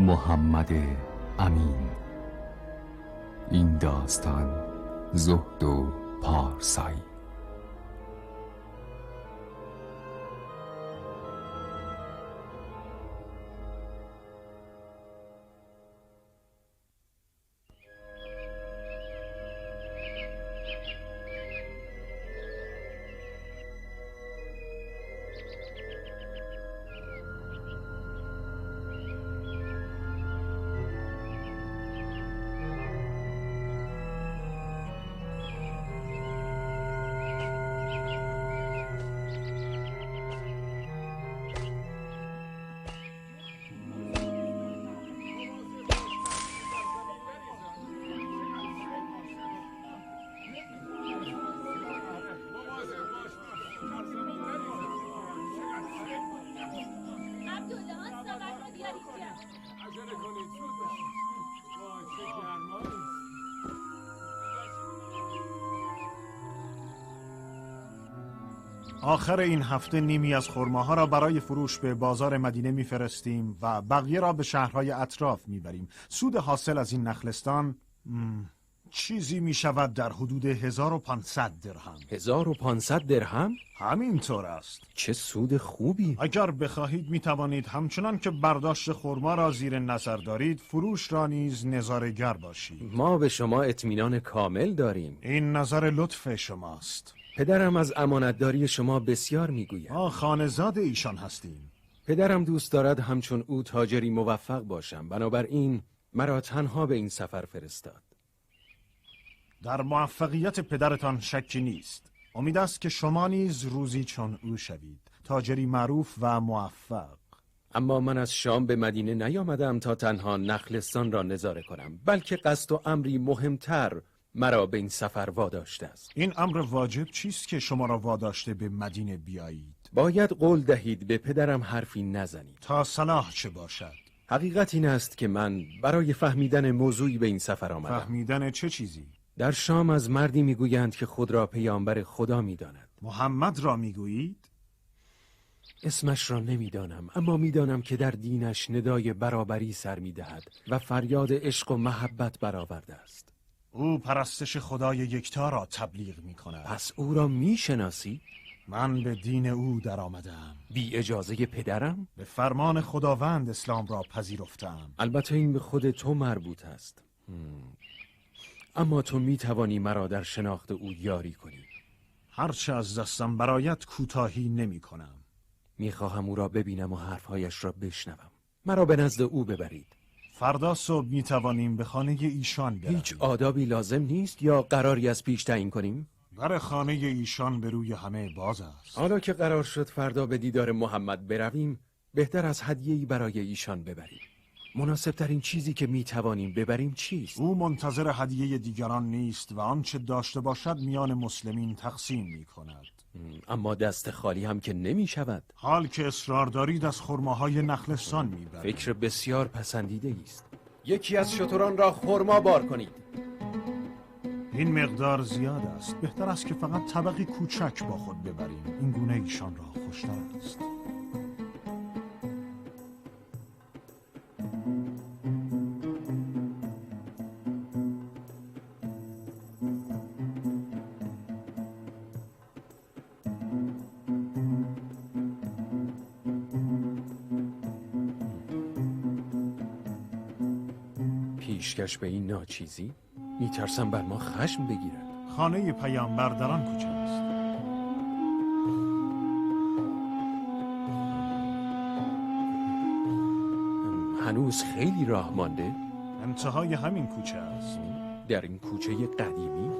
محمد امین. این داستان زهد و پارسایی. آخر این هفته نیمی از خرماها را برای فروش به بازار مدینه میفرستیم و بقیه را به شهرهای اطراف میبریم. سود حاصل از این نخلستان چیزی میشود در حدود 1500 درهم. 1500 درهم؟ همینطور است. چه سود خوبی! اگر بخواهید میتوانید همچنان که برداشت خرما را زیر نظر دارید، فروش را نیز نظاره‌گر باشید. ما به شما اطمینان کامل داریم. این نظر لطف شماست. پدرم از امانتداری شما بسیار میگوید. ما خانه‌زاد ایشان هستیم. پدرم دوست دارد همچون او تاجری موفق باشم، بنابراین مرا تنها به این سفر فرستاد. در موفقیت پدرتان شکی نیست. امید است که شما نیز روزی چون او شوید، تاجری معروف و موفق. اما من از شام به مدینه نیامدم تا تنها نخلستان را نظاره کنم، بلکه قصد و امری مهمتر مرا به این سفر واداشته است. این امر واجب چیست که شما را واداشته به مدینه بیایید؟ باید قول دهید به پدرم حرفی نزنید. تا صلاح چه باشد؟ حقیقت این است که من برای فهمیدن موضوعی به این سفر آمدم. فهمیدن چه چیزی؟ در شام از مردی میگویند که خود را پیامبر خدا میداند. محمد را میگویید؟ اسمش را نمیدانم، اما میدانم که در دینش ندای برابری سر میدهد و فریاد عشق و محبت برآورده است. او پرستش خدای یکتا را تبلیغ می کند. پس او را می شناسی؟ من به دین او در آمدم. بی اجازه پدرم؟ به فرمان خداوند اسلام را پذیرفتم. البته این به خود تو مربوط است. اما تو می توانی مرا در شناخت او یاری کنی. هرچه از دستم برایت کوتاهی نمی کنم. می خواهم او را ببینم و حرفهایش را بشنوم. مرا به نزد او ببرید. فردا صبح می توانیم به خانه ایشان برویم. هیچ آدابی لازم نیست یا قراری از پیش تعیین کنیم؟ در خانه ایشان به روی همه باز است. حالا که قرار شد فردا به دیدار محمد برویم، بهتر از هدیه‌ای برای ایشان ببریم. مناسب ترین چیزی که می توانیم ببریم چیست؟ او منتظر هدیه دیگران نیست و آنچه داشته باشد میان مسلمین تقسیم می کند. اما دست خالی هم که نمی شود. حال که اصرار دارید از خرماهای نخلستان می برید. فکر بسیار پسندیده است. یکی از شتران را خرما بار کنید. این مقدار زیاد است. بهتر است که فقط طبقی کوچک با خود ببریم. این گونه ایشان را خوشتر است. پیشکش به این ناچیزی؟ میترسم بر ما خشم بگیرد. خانه پیامبر در آن کوچه است. هنوز خیلی راه مانده؟ انتهای همین کوچه است. در این کوچه قدیمی؟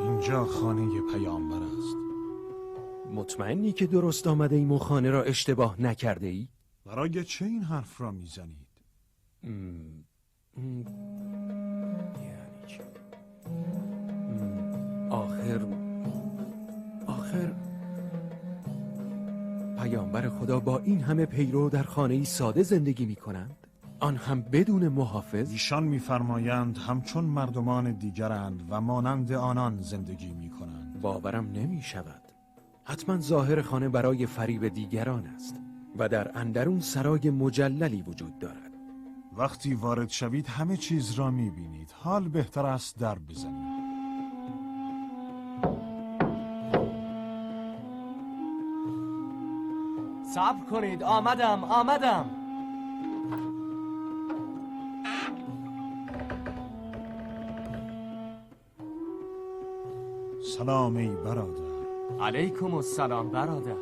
اینجا خانه پیامبر است. مطمئنی که درست آمده ایم و خانه را اشتباه نکرده ای؟ برای چه این حرف را میزنید؟ یعنی چه؟ آخر پیامبر خدا با این همه پیرو در خانه‌ای ساده زندگی می کنند؟ آن هم بدون محافظ؟ ایشان می‌فرمایند همچون مردمان دیگرند و مانند آنان زندگی می‌کنند. باورم نمی‌شود. حتما ظاهر خانه برای فریب دیگران است و در اندرون سرای مجللی وجود دارد. وقتی وارد شوید همه چیز را می‌بینید. حال بهتر است در بزنید. صبر کنید، آمدم. سلام ای برادر. علیکم السلام برادر.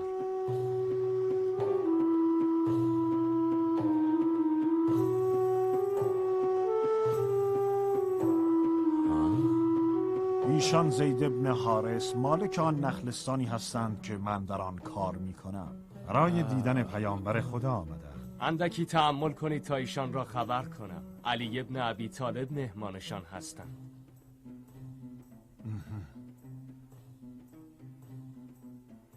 ایشان زید ابن حارث مالک آن نخلستانی هستند که من در آن کار میکنم. برای دیدن پیامبر خدا آمدند. اندکی تأمل کنید تا ایشان را خبر کنم. علی ابن ابی طالب مهمانشان هستند.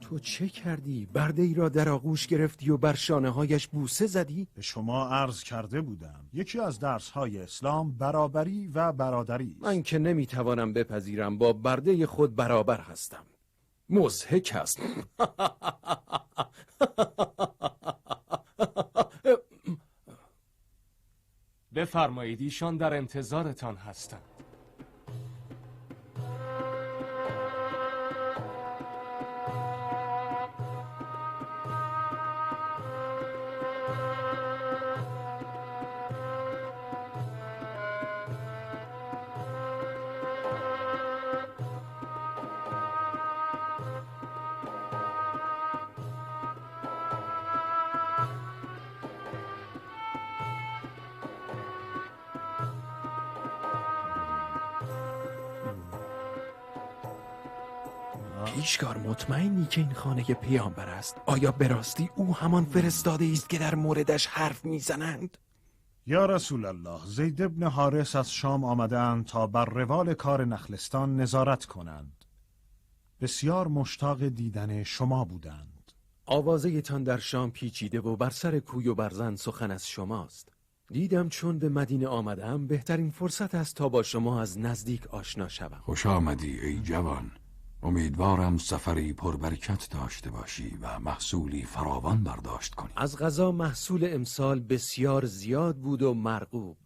تو چه کردی؟ برده ای را در آغوش گرفتی و بر شانه هایش بوسه زدی؟ به شما عرض کرده بودم یکی از درس های اسلام برابری و برادری است. من که نمیتوانم بپذیرم با برده خود برابر هستم. مضحک است. بفرمایید، ایشان در انتظارتان هستند. پیشکار، مطمئنی که این خانه پیامبر است؟ آیا به راستی او همان فرستاده است که در موردش حرف میزنند؟ یا رسول الله، زید ابن حارث از شام آمدند تا بر روال کار نخلستان نظارت کنند. بسیار مشتاق دیدن شما بودند. آوازه تان در شام پیچیده و بر سر کوی و برزن سخن از شماست. دیدم چون به مدینه آمدم بهترین فرصت است تا با شما از نزدیک آشنا شوم. خوش آمدی ای جوان. امیدوارم سفری پربرکت داشته باشی و محصولی فراوان برداشت کنی. از قضا محصول امسال بسیار زیاد بود و مرغوب.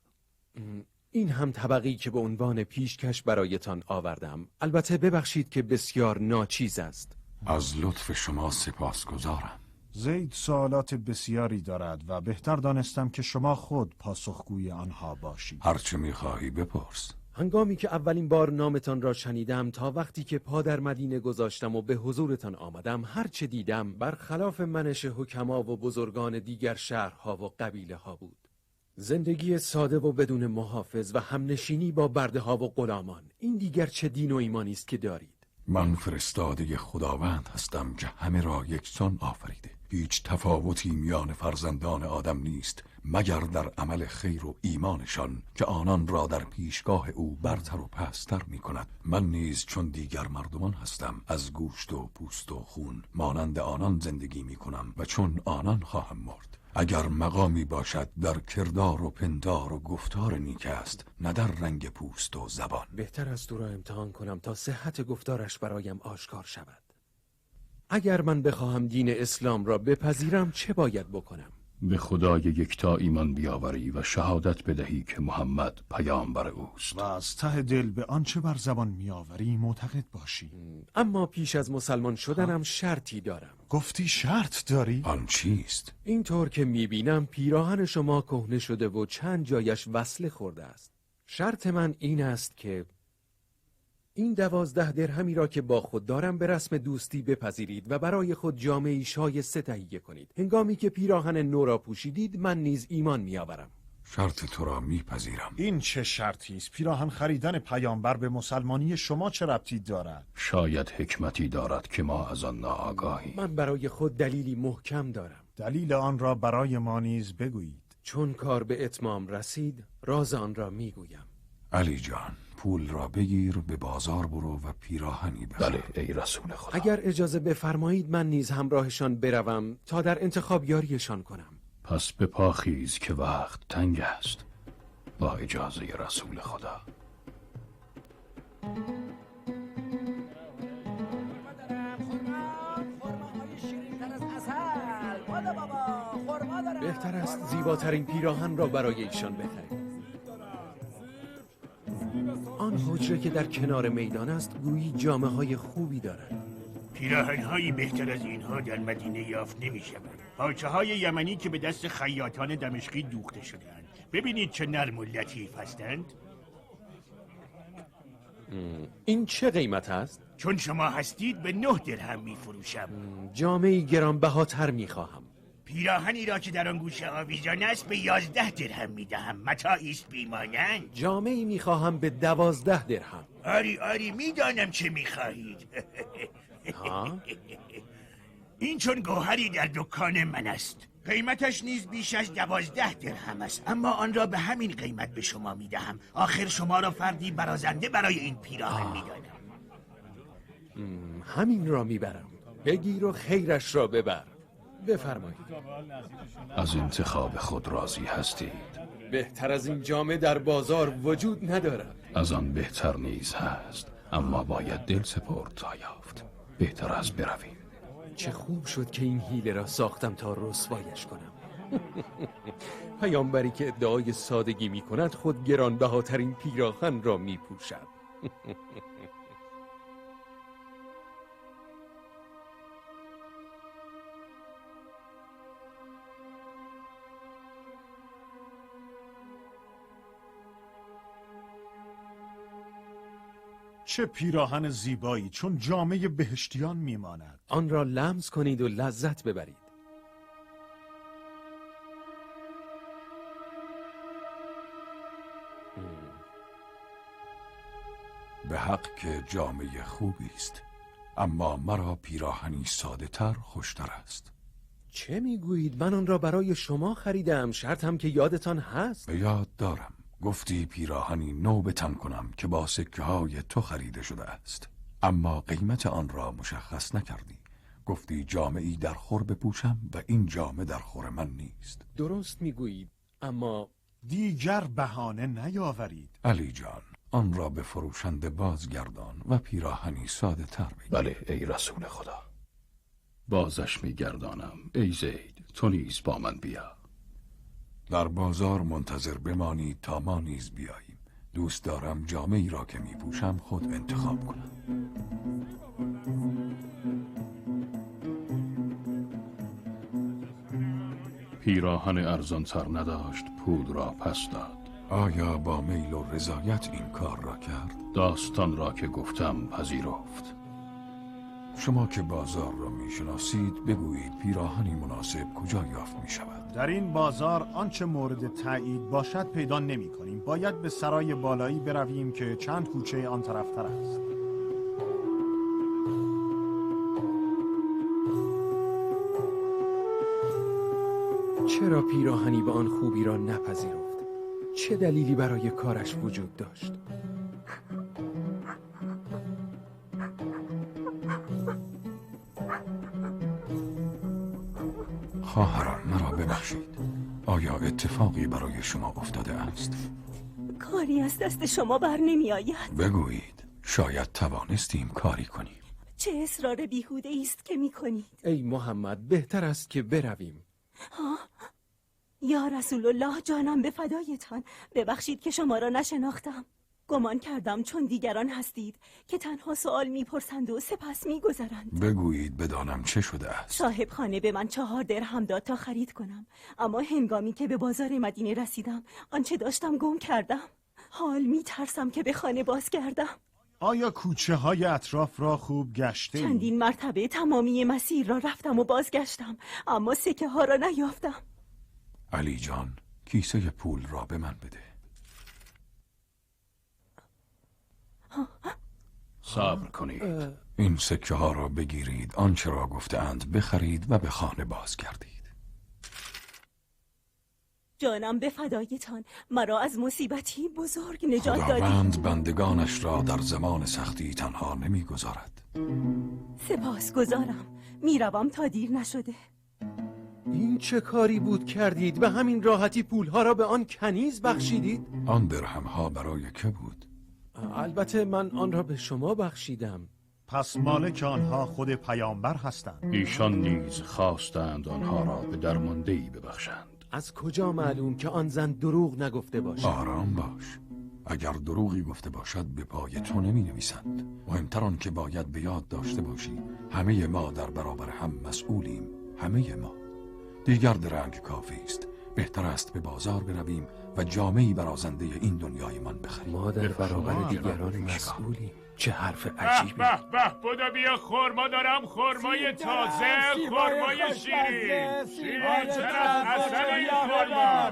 این هم طبقی که به عنوان پیشکش برایتان آوردم. البته ببخشید که بسیار ناچیز است. از لطف شما سپاسگزارم. زید سوالات بسیاری دارد و بهتر دانستم که شما خود پاسخگوی آنها باشید. هرچه میخواهی بپرس. هنگامی که اولین بار نامتان را شنیدم تا وقتی که پا در مدینه گذاشتم و به حضورتان آمدم، هرچه دیدم برخلاف منش حکما و بزرگان دیگر شهرها و قبیله ها بود. زندگی ساده و بدون محافظ و همنشینی با برده ها و غلامان، این دیگر چه دین و ایمانی است که دارید؟ من فرستاده خداوند هستم که همه را یکسان آفریده. هیچ تفاوتی میان فرزندان آدم نیست مگر در عمل خیر و ایمانشان که آنان را در پیشگاه او برتر و پستر می کند. من نیز چون دیگر مردمان هستم، از گوشت و پوست و خون مانند آنان زندگی می کنم و چون آنان خواهم مرد. اگر مقامی باشد در کردار و پندار و گفتار نیک است، نه در رنگ پوست و زبان. بهتر است او را امتحان کنم تا صحت گفتارش برایم آشکار شود. اگر من بخواهم دین اسلام را بپذیرم چه باید بکنم؟ به خدای یکتا ایمان بیاوری و شهادت بدهی که محمد پیامبر اوست و از ته دل به آنچه بر زبان میآوری معتقد باشی. اما پیش از مسلمان شدنم شرطی دارم. گفتی شرط داری؟ آن چیست؟ اینطور که میبینم پیراهن شما کهنه شده و چند جایش وصله خورده است. شرط من این است که این 12 درهمی را که با خود دارم به رسم دوستی بپذیرید و برای خود جامه‌ای شایسته تهیه کنید. هنگامی که پیراهن نو را پوشیدید من نیز ایمان می‌آورم. شرط تو را میپذیرم. این چه شرطی است؟ پیراهن خریدن پیامبر به مسلمانی شما چه ربطی دارد؟ شاید حکمتی دارد که ما از آن ناآگاهیم. من برای خود دلیلی محکم دارم. دلیل آن را برای ما نیز بگویید. چون کار به اتمام رسید راز آن را میگویم. علی جان، پول را بگیر، به بازار برو و پیراهنی بخر. بله ای رسول خدا. اگر اجازه بفرمایید من نیز همراهشان بروم تا در انتخاب یاریشان کنم. پس به پا خیز که وقت تنگ است. با اجازه رسول خدا. بهتر است زیباترین پیراهن را برای ایشان بخریم. آن حجره که در کنار میدان است گویی جامه های خوبی دارد. پیراهن هایی بهتر از اینها در مدینه یافت نمی شود. پارچه های یمنی که به دست خیاطان دمشقی دوخته شده‌اند. ببینید چه نرم و لطیف هستند. این چه قیمت است؟ چون شما هستید به 9 درهم می فروشم. جامه‌ای گرانبهاتر می خواهم. پیراهنی را که در آن گوشه آویزان است به 11 درهم می دهم. متاعی است بیمانند. جامه‌ای می خواهم به 12 درهم. آری آری، می دانم چه می خواهید. این چون گوهری در دکان من است. قیمتش نیز بیش از 12 درهم است، اما آن را به همین قیمت به شما می دهم. آخر شما را فردی برازنده برای این پیراهن می دانم. همین را می برم. بگیر و خیرش را ببر. بفرمایید. از انتخاب خود راضی هستید؟ بهتر از این جامه در بازار وجود ندارد. از آن بهتر نیز هست، اما باید دل سپرد تا یافت. بهتر از برویم. چه خوب شد که این حیله را ساختم تا رسوایش کنم. پیامبری که ادعای سادگی می کند خود گرانبهاترین پیراهن را می پوشد. چه پیراهن زیبایی، چون جامه بهشتیان میماند. آن را لمس کنید و لذت ببرید. به حق که جامه خوبی است، اما مرا پیراهنی ساده تر خوشتر است. چه میگویید؟ من آن را برای شما خریدم، شرط هم که یادتان هست. به یاد دارم. گفتی پیراهنی نو به تن کنم که با سکه های تو خریده شده است، اما قیمت آن را مشخص نکردی. گفتی جامعی در خور بپوشم و این جامه در خور من نیست. درست میگویید، اما دیگر بهانه نیاورید. علی جان، آن را به فروشنده بازگردان و پیراهنی ساده تر بگیر. بله ای رسول خدا، بازش میگردانم. ای زید، تو نیز با من بیا. در بازار منتظر بمانید تا ما نیز بیاییم. دوست دارم جامه‌ای را که میپوشم خود انتخاب کنم. پیراهن ارزان‌تر نداشت، پول را پس داد. آیا با میل و رضایت این کار را کرد؟ داستان را که گفتم پذیرفت. شما که بازار را میشناسید بگویید پیراهنی مناسب کجا یافت می شود؟ در این بازار آنچه مورد تایید باشد پیدا نمی کنیم. باید به سرای بالایی برویم که چند کوچه آن طرفتر است. چرا پیراهنی به آن خوبی را نپذیرفت؟ چه دلیلی برای کارش وجود داشت؟ خواهران، مرا ببخشید. آیا اتفاقی برای شما افتاده است؟ کاری از دست شما بر نمی آید. بگویید، شاید توانستیم کاری کنیم. چه اصرار بیهوده است که می کنید. ای محمد، بهتر است که برویم. یا رسول الله، جانم به فدایتان. ببخشید که شما را نشناختم. گمان کردم چون دیگران هستید که تنها سوال میپرسند و سپس میگذرند. بگویید بدانم چه شده است. صاحب خانه به من 4 درهم داد تا خرید کنم، اما هنگامی که به بازار مدینه رسیدم آنچه داشتم گم کردم. حال میترسم که به خانه بازگردم. آیا کوچه های اطراف را خوب گشته؟ چندین مرتبه تمامی مسیر را رفتم و بازگشتم، اما سکه ها را نیافتم. علی جان، کیسه پول را به من بده. صبر کنید. این سکه ها را بگیرید، آنچه را گفتند بخرید و به خانه بازگردید. جانم به فدایتان، مرا از مصیبتی بزرگ نجات دادید. خداوند بندگانش را در زمان سختی تنها نمیگذارد. سپاسگزارم. میروم تا دیر نشده. این چه کاری بود کردید؟ به همین راحتی پولها را به آن کنیز بخشیدید؟ آن درهمها برای که بود؟ البته من آن را به شما بخشیدم. پس مالک آنها خود پیامبر هستند. ایشان نیز خواستند آنها را به درمانده‌ای ببخشند. از کجا معلوم که آن زن دروغ نگفته باشد؟ آرام باش. اگر دروغی گفته باشد به پای تو نمی نویسند. مهمتر آن که باید به یاد داشته باشی همه ما در برابر هم مسئولیم. همه ما. دیگر درنگ کافی است. بهتر است به بازار برویم و جامه‌ای برازنده این دنیای من بخریم. ما در برابر دیگران مسئولیم. چه حرف عجیبی. به به بودا بیا، خرما دارم، خرمای تازه، خرمای شیرین، شیرین تر از عسل این خرما.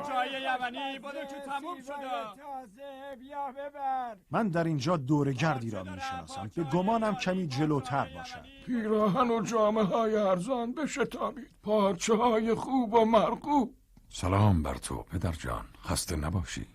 من در اینجا دورگردی را میشناسم، به گمانم کمی جلوتر باشد. پیراهن و جامه های ارزان بشتابید، پارچه های خوب و مرغوب. سلام بر تو پدر جان، خسته نباشی.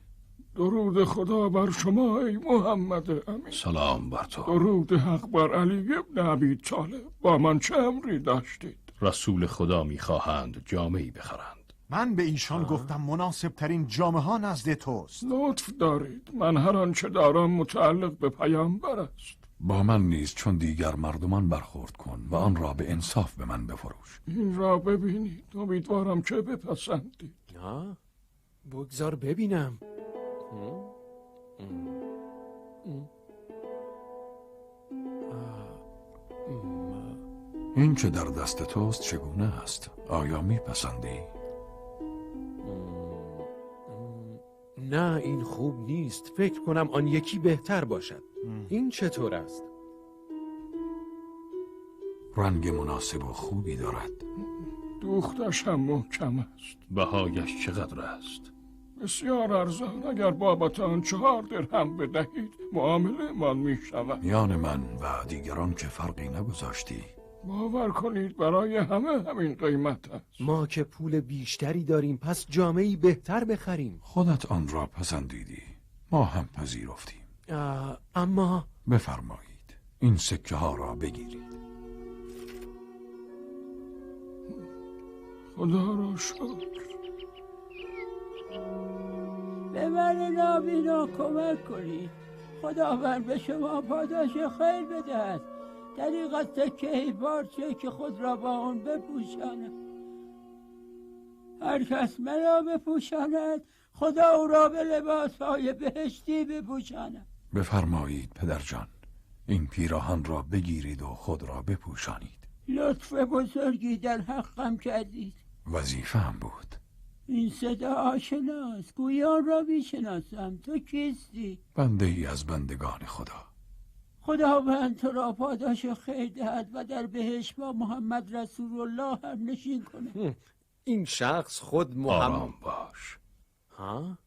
درود خدا بر شما ای محمد امین. سلام بر تو. درود حق بر علی ابن ابی طالب. با من چه امری داشتید؟ رسول خدا میخواهند جامه‌ای بخرند. من به ایشان گفتم مناسب ترین جامه ها نزد توست. لطف دارید، من هر آنچه دارم متعلق به پیامبر است. با من نیز چون دیگر مردمان برخورد کن و آن را به انصاف به من بفروش. این را ببینید، امیدوارم که بپسندید. نه، بگذار ببینم. این که در دست توست چگونه است؟ آیا میپسندی؟ نه، این خوب نیست. فکر کنم آن یکی بهتر باشد. این چطور است؟ رنگ مناسب و خوبی دارد. دوختش هم محکم است. بهایش چقدر است؟ بسیار ارزان. اگر بابت آن 4 درهم بدهید معامله من می شود. میان من و دیگران که فرقی نگذاشتی. باور کنید برای همه همین قیمت است. ما که پول بیشتری داریم، پس جامعی بهتر بخریم. خودت آن را پسندیدی، ما هم پذیرفتیم. اما بفرمایید این سکه ها را بگیرید. خدا را شکر. به من نابینا کمک کنید. خداوند به شما پاداش خیر بدهد. دریغ از تکه‌ای پارچه که خود را با آن بپوشاند. هر کس مرا بپوشاند خدا او را به لباسهای بهشتی بپوشاند. بفرمایید پدر جان، این پیراهن را بگیرید و خود را بپوشانید. لطف بزرگی در حقم کردید. وظیفه‌ام بود. این صدا آشناست، گویی آن را میشناسم. تو کیستی؟ بنده ای از بندگان خدا. خداوند تو را پاداش خیر دهد و در بهشت با محمد رسول الله هم نشین کنه. این شخص خود محمد. آرام باش. ها؟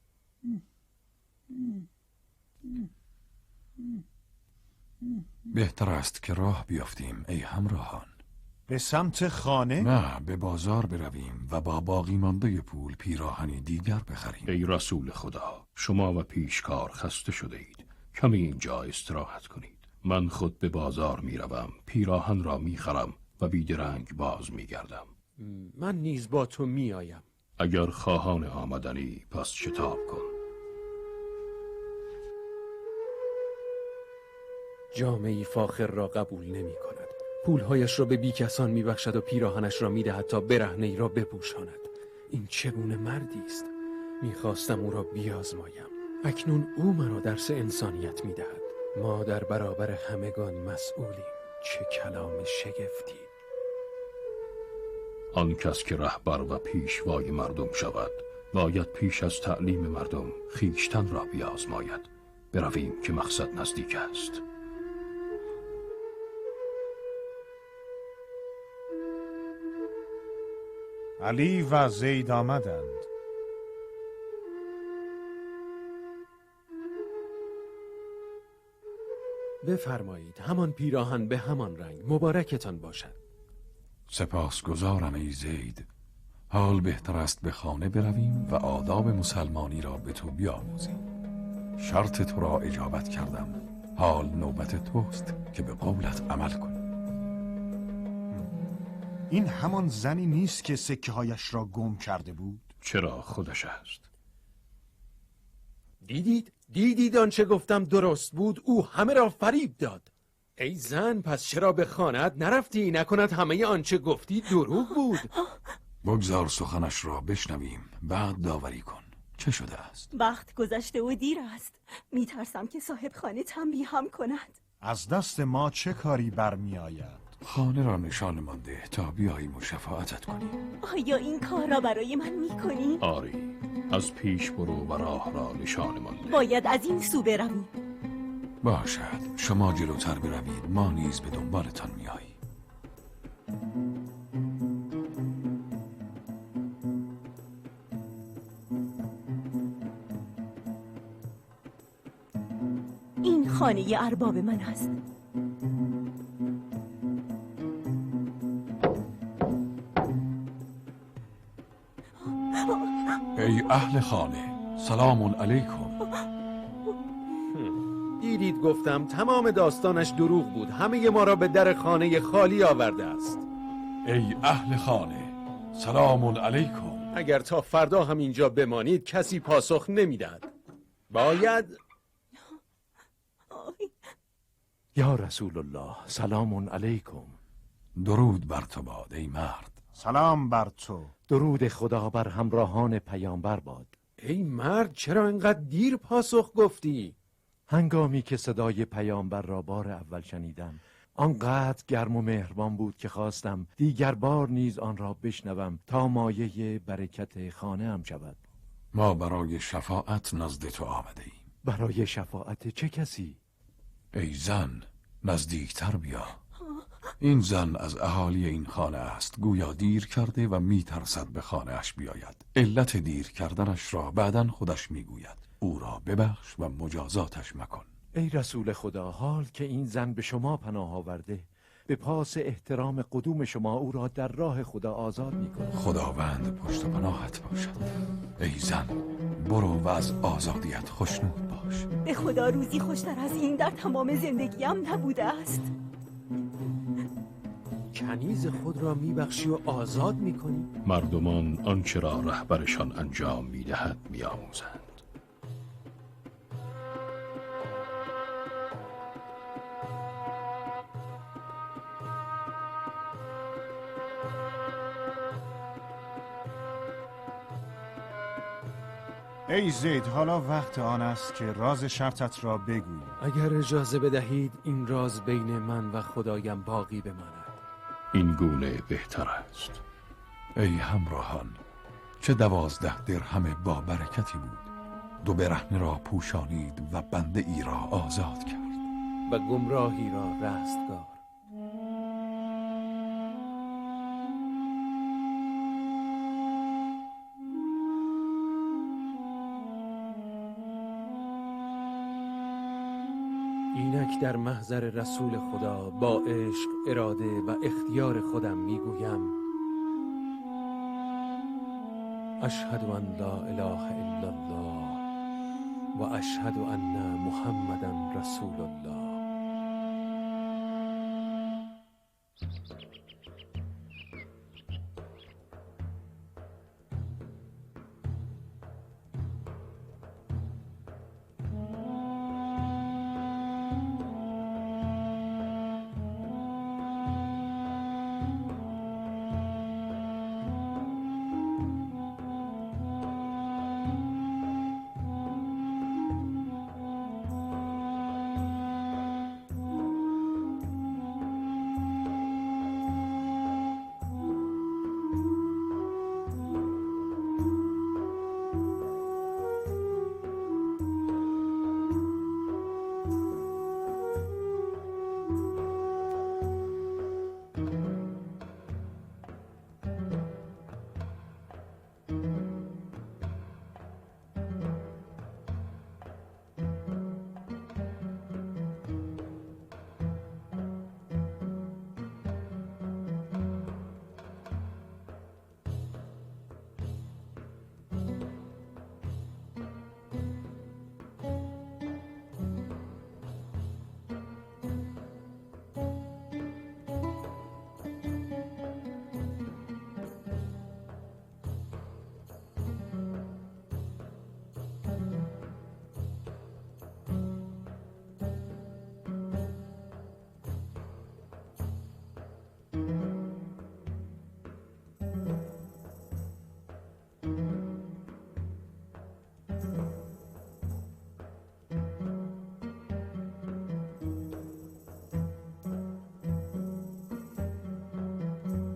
بهتر است که راه بیافتیم ای همراهان. به سمت خانه؟ نه، به بازار برویم و با باقی مانده پول پیراهنی دیگر بخریم. ای رسول خدا، شما و پیشکار خسته شده اید. کمی اینجا استراحت کنید. من خود به بازار میروم، پیراهن را میخرم و بیدرنگ باز میگردم. من نیز با تو میآیم. اگر خواهان آمدنی پس شتاب کن. جامعی فاخر را قبول نمی کند. پولهایش را به بیکسان میبخشد و پیراهنش را میدهد تا برهنه ای را بپوشاند. این چگونه مردی است؟ میخواستم او را بیازمایم. اکنون او مرا درس انسانیت میدهد. ما در برابر همگان مسئولیم. چه کلام شگفتی! آن کس که رهبر و پیشوای مردم شود باید پیش از تعلیم مردم خویشتن را بیازماید. برویم که مقصد نزدیک است. علی و زید آمدند. بفرمایید، همان پیراهن به همان رنگ. مبارکتان باشد. سپاسگزارم ای زید. حال بهتر است به خانه برویم و آداب مسلمانی را به تو بیاموزیم. شرط تو را اجابت کردم. حال نوبت توست که به قولت عمل کنی. این همان زنی نیست که سکه هایش را گم کرده بود؟ چرا خودش است. دیدید آنچه گفتم درست بود؟ او همه را فریب داد. ای زن، پس چرا به خانه‌ات نرفتی؟ نکند همه آنچه گفتی دروغ بود. بگذار سخنش را بشنویم، بعد داوری کن. چه شده است؟ وقت گذشته و دیر است. میترسم که صاحب خانه تنبیه هم کند. از دست ما چه کاری برمی آید؟ خانه را نشان مانده تا بیاییم و شفاعتت کنیم. آیا این کار را برای من میکنی؟ آری، از پیش برو و راه را نشان مانده. باید از این سو برویم. باشد، شما جلوتر بروید، ما نیز به دنبالتان میآییم. این خانه ارباب من است. ای اهل خانه، سلام علیکم. دیدید گفتم تمام داستانش دروغ بود. همه ما را به در خانه خالی آورده است. ای اهل خانه، سلام علیکم. اگر تا فردا هم اینجا بمانید کسی پاسخ نمیدهد. باید. یا رسول الله، سلام علیکم. درود بر تو باد ای مرد. سلام بر تو. درود خدا بر همراهان پیامبر باد. ای مرد، چرا اینقدر دیر پاسخ گفتی؟ هنگامی که صدای پیامبر را بار اول شنیدم، آنقدر گرم و مهربان بود که خواستم دیگر بار نیز آن را بشنوم تا مایه برکت خانه هم شود. ما برای شفاعت نزد تو آمده ایم. برای شفاعت چه کسی؟ ای زن، نزدیکتر بیا. این زن از اهالی این خانه است. گویا دیر کرده و میترسد به خانه اش بیاید. علت دیر کردنش را بعداً خودش میگوید. او را ببخش و مجازاتش مکن. ای رسول خدا، حال که این زن به شما پناه آورده، به پاس احترام قدوم شما او را در راه خدا آزاد می‌کنم. خداوند پشت و پناهت باشد. ای زن، برو و از آزادیت خوشنود باش. به خدا روزی خوشتر از این در تمام زندگیم نبوده است. کنیز خود را میبخشی و آزاد میکنی؟ مردمان آنچه را رهبرشان انجام میدهد میآموزند. ای زید، حالا وقت آن است که راز شرطت را بگویی. اگر اجازه بدهید این راز بین من و خدایم باقی بماند. این گونه بهتر است. ای همراهان، چه 12 درهم با برکتی بود. 2 برهنه را پوشانید و بنده ای را آزاد کرد و گمراهی را رستگار. اینک در محضر رسول خدا با عشق، اراده و اختیار خودم میگویم: اشهد ان لا اله الا الله و اشهد ان محمدا رسول الله.